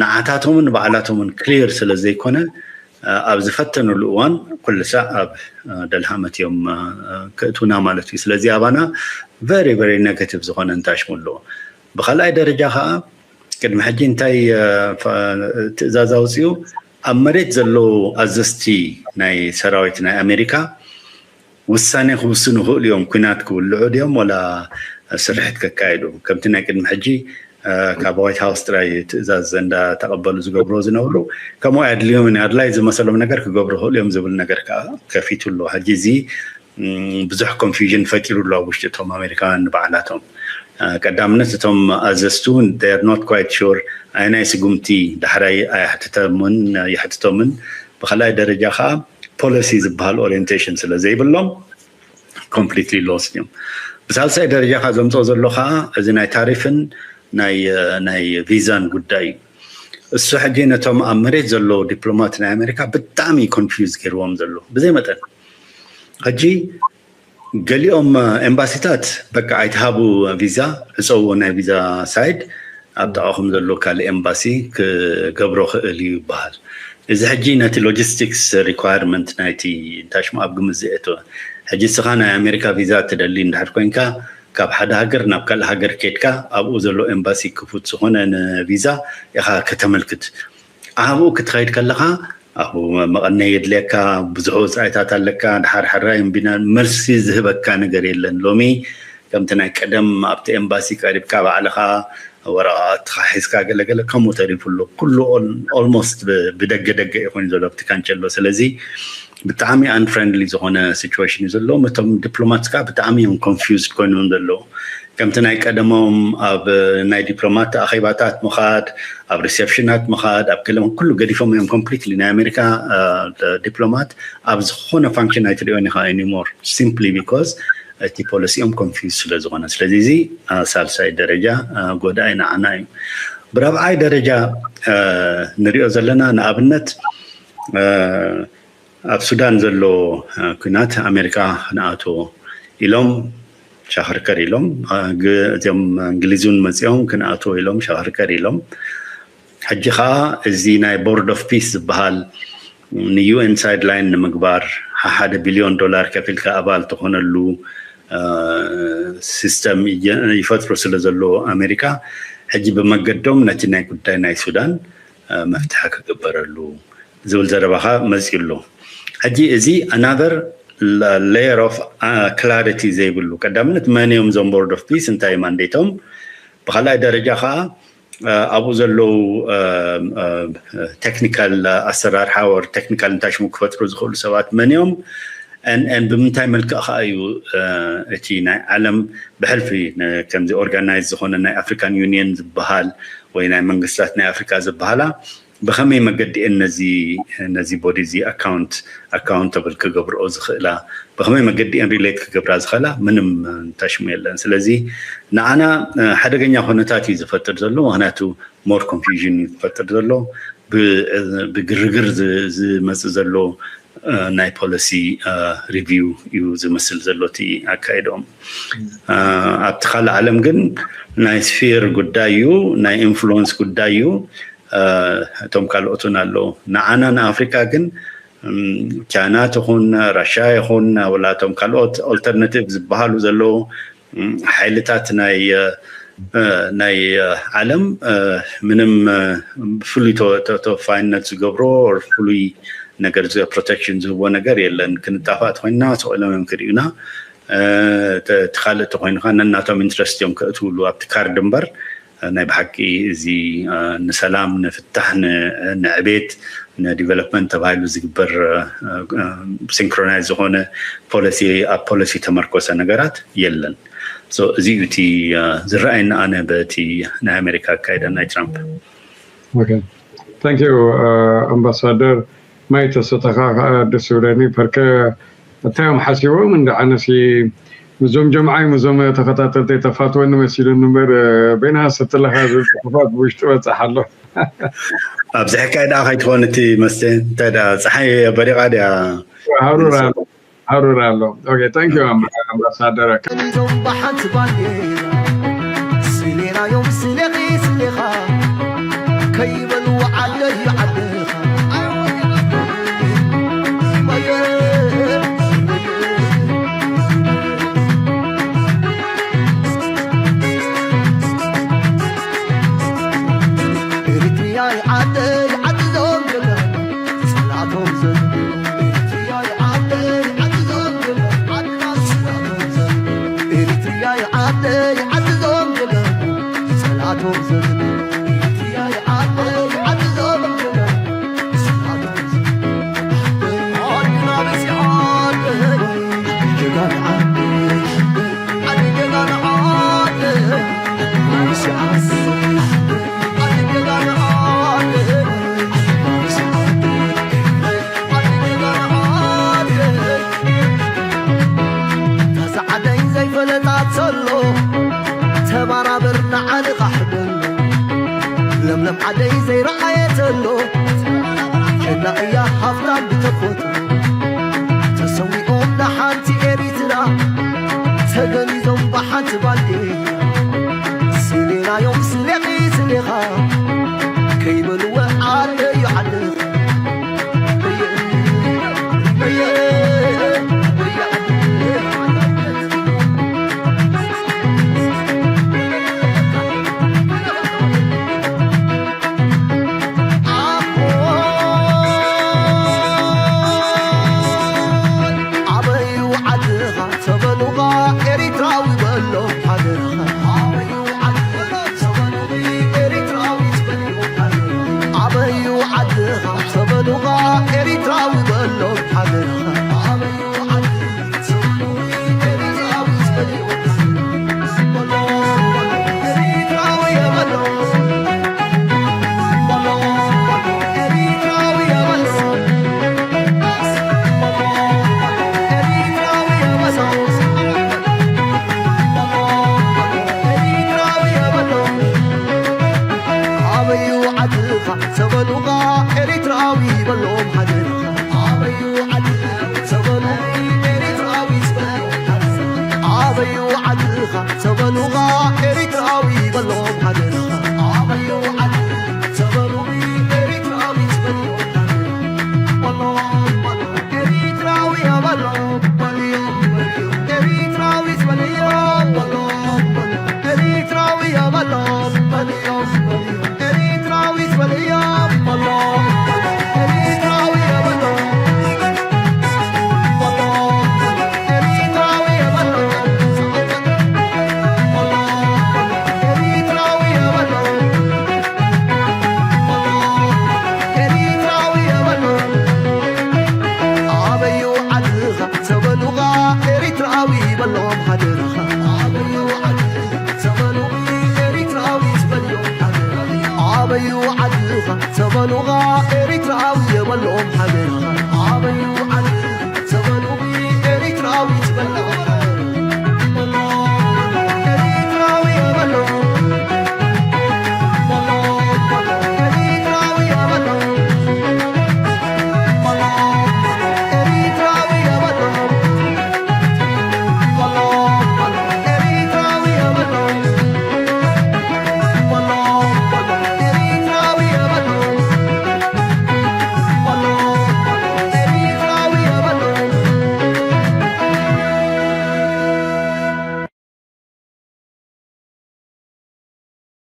ንዓታቶምን ባዕላቶምን ክሊር ስለ ዘይኮነ ኣብ ዝፈተኑሉ እዋን ኩሉ ሳዕ ኣብ ደልሃመት እዮም ክእትውና ማለት እዩ። ስለዚ ኣባና ቨሪ ቨሪ ኔጋቲቭ ዝኾነ እንታሽሙ ኣለዎ። ብካልኣይ ደረጃ ከዓ ቅድሚ ሕጂ እንታይ ትእዛዝ ኣውፅኡ ኣብ መሬት ዘለዉ ኣዘዝቲ ናይ ሰራዊት ናይ ኣሜሪካ ውሳኔ ክውስኑ ይኽእሉ እዮም። ኩናት ክውልዑ ድዮም ወላ ስርሕት ከካየዱ? ከምቲ ናይ ቅድሚ ሕጂ ካብ ዋይት ሃውስ ጥራይ ትእዛዝ እንዳተቐበሉ ዝገብርዎ ዝነበሩ፣ ከምኡ ኣድልዮም ኣድላይ ዝመሰሎም ነገር ክገብሩ ይኽእሉ እዮም ዝብል ነገር ከዓ ከፊቱ ኣሎ። ሕጂ እዚ ብዙሕ ኮንፊውዥን ፈጢሩ ኣሎ ኣብ ውሽጢ እቶም ኣሜሪካውያን ንባዕላቶም። ቀዳምነት እቶም ኣዘዝቲ እውን they are not quite sure ኣየናይ ስጉምቲ ዳሕራይ ኣየሕትተሙን የሕትቶምን፣ ብካልኣይ ደረጃ ከዓ ፖሊሲ ዝበሃል ኦሪንቴሽን ስለ ዘይብሎም ኮምፕሊትሊ ሎስት እዮም። ብሳልሳይ ደረጃ ከዓ ዘምፅኦ ዘሎ ከዓ እዚ ናይ ታሪፍን ናይ ቪዛን ጉዳይ እዩ። እሱ ሕጂ ነቶም ኣብ መሬት ዘለዉ ዲፕሎማት ናይ ኣሜሪካ ብጣዕሚ ኮንፊውዝ ገይርዎም ዘሎ ብዘይ መጠን። ሕጂ ገሊኦም ኤምባሲታት በቃ ኣይትሃቡ ቪዛ፣ ዕፀውዎ ናይ ቪዛ ሳይድ፣ ኣብ ጥቓኹም ዘሎ ካልእ ኤምባሲ ክገብሮ ክእል እዩ ይበሃል። እዚ ሕጂ ነቲ ሎጂስቲክስ ሪኳየርመንት ናይቲ እንታይ ሽሙ ኣብ ግምት ዘየእተወ። ሕጂ እስኻ ናይ ኣሜሪካ ቪዛ ትደሊ እንድሕር ኮይንካ ካብ ሓደ ሃገር ናብ ካልእ ሃገር ኬድካ ኣብኡ ዘሎ ኤምባሲ ክፉት ዝኾነ ንቪዛ ኢኻ ከተመልክት። ኣብኡ ክትኸይድ ከለኻ ኣብኡ መቐነይ የድልየካ፣ ብዙሕ ወፃኢታት ኣለካ። ድሓር ሕራይ እምቢና መልሲ ዝህበካ ነገር የለን። ሎሚ ከምቲ ናይ ቀደም ኣብቲ ኤምባሲ ቀሪብካ ባዕልኻ ወረቓቕትኻ ሒዝካ ገለገለ ከምኡ ተሪፉ ኣሎ። ኩሉ ኦልሞስት ብደገ ደገ እዩ ኮይኑ ዘሎ ኣብቲ ካንቸሎ። ስለዚ ብጣዕሚ ኣንፍረንድሊ ዝኾነ ሲቹዌሽን እዩ ዘሎ። እቶም ዲፕሎማትስ ከዓ ብጣዕሚ እዮም ኮንፊውዝድ ኮይኖም ዘለዉ። ከምቲ ናይ ቀደሞም ኣብ ናይ ዲፕሎማት ኣኼባታት ምኻድ፣ ኣብ ሪሴፕሽናት ምኻድ፣ ኣብ ገለ ኩሉ ገዲፎም እዮም ኮምፕሊትሊ። ናይ ኣሜሪካ ዲፕሎማት ኣብ ዝኾነ ፋንክሽን ኣይትሪኦን ኢኻ ኣኒሞር፣ ሲምፕሊ ቢኮዝ እቲ ፖሊሲኦም ኮንፊውዝ ስለ ዝኾነ። ስለዚ እዚ ሳልሳይ ደረጃ ጎዳኢ ንዓና እዩ። ብራብዓይ ደረጃ ንሪኦ ዘለና ንኣብነት ኣብ ሱዳን ዘሎ ኩናት ኣሜሪካ ክንኣቶ ኢሎም ሻኽርከር ኢሎም፣ እዚኦም እንግሊዝን መፂኦም ክንኣቶ ኢሎም ሻኽርከር ኢሎም። ሕጂ ከዓ እዚ ናይ ቦርድ ኦፍ ፒስ ዝበሃል ንዩኤን ሳይድላይን ንምግባር ሓደ ቢልዮን ዶላር ከፊልካ ኣባል ትኾነሉ ሲስተም ይፈጥሩ ስለ ዘለዎ ኣሜሪካ ሕጂ ብመገዶም ነቲ ናይ ጉዳይ ናይ ሱዳን መፍትሒ ክግበረሉ ዝብል ዘረባኻ መፅኡ ኣሎ። ሕጂ እዚ ኣናዘር ሌየር ኦፍ ክላሪቲ ዘይብሉ፣ ቀዳምነት መን እዮም እዞም ቦርድ ኦፍ ፒስ፣ እንታይ ማንዴቶም፣ ብካልኣይ ደረጃ ከዓ ኣብኡ ዘለዉ ቴክኒካል ኣሰራርሓ ወር ቴክኒካል እንታይ ሽሙ ክፈጥሩ ዝኽእሉ ሰባት መን እዮም፣ ን ብምንታይ መልክዕ ከዓ እዩ እቲ ናይ ዓለም ብሕልፊ ከምዚ ኦርጋናይዝ ዝኾነ ናይ ኣፍሪካን ዩኒየን ዝበሃል ወይ ናይ መንግስታት ናይ ኣፍሪካ ዝበሃላ ብኸመይ መገዲ እየን ነዚ ነዚ ቦዲ እዚ ኣካውንት ኣካውንተብል ክገብርኦ ዝኽእላ፣ ብኸመይ መገዲ እየን ሪሌት ክገብራ ዝኽእላ ምንም እንታሽሙ የለን። ስለዚ ንዓና ሓደገኛ ኩነታት እዩ ዝፈጥር ዘሎ። ምክንያቱ ሞር ኮንፊውዥን እዩ ዝፈጥር ዘሎ። ብግርግር ዝመፅእ ዘሎ ናይ ፖሊሲ ሪቪው እዩ ዝመስል ዘሎ እቲ ኣካይድኦም። ኣብቲ ካልእ ዓለም ግን ናይ ስፌር ጉዳይ እዩ፣ ናይ ኢንፍሉወንስ ጉዳይ እዩ። እቶም ካልኦትን ኣለዉ። ንዓና ንኣፍሪካ ግን ቻይና ትኹን ራሻ ይኹን ወላ እቶም ካልኦት ኦልተርናቲቭ ዝበሃሉ ዘለዉ ሓይልታት ናይ ናይ ዓለም ምንም ፍሉይ ተወፋይነት ዝገብሮ ፍሉይ ነገር ፕሮቴክሽን ዝህቦ ነገር የለን። ክንጣፋእ ተኮይንና ስቕ ኢሎም እዮም ክርእዩና። እቲ ካልእ ተኮይኑ ከዓ ነናቶም ኢንትረስት እዮም ከእትውሉ ኣብቲ ካርድ እምበር ናይ ብሓቂ እዚ ንሰላም ንፍታሕ ንዕቤት ንዲቨሎፕመንት ተባሂሉ ዝግበር ሲንክሮናይዝ ዝኾነ ፖሊሲ ኣብ ፖሊሲ ተመርኮሰ ነገራት የለን። እዚ እዩ እቲ ዝረኣየኒ ኣነ በቲ ናይ ኣሜሪካ ኣካይዳ ናይ ትራምፕ። ታንክ ዩ ኣምባሳደር ማይ ተሰተኻ ከዓ ደስ ይብለኒ ፐርከ እንታይ እዮም ሓሲቦም እንደ ዓነሲ ምዞም ጀምዓይ ምዞም ተኸታተልተይ ተፋትወኒ መሲሉኒ እምበር በይና ሰትለኻ ዝብል ፅሑፋት ብውሽጢ በፅሕ ኣሎ። ኣብዚ ሕካይ ደኣ ከይትኾን እቲ መስተ እንታይ ደኣ ፀሓይ በሪቓ ድያ? ሃሩር ኣሎ ሃሩር ኣሎ። ኦኬ ታንክ ዩ ኣምባሳደር። እዞም ብሓንቲ ባንዴራ ስሌናዮም ስሌኺ ስሌኻ ከይበሉ ዓደይ ዓድኻ ኤሪትሪያይ ዓደይ ዓዲ ዞም ገለ ብተፈጥሮ ተሰዊኦም ንሓንቲ ኤሪትራ ተገኒዞም ብሓንቲ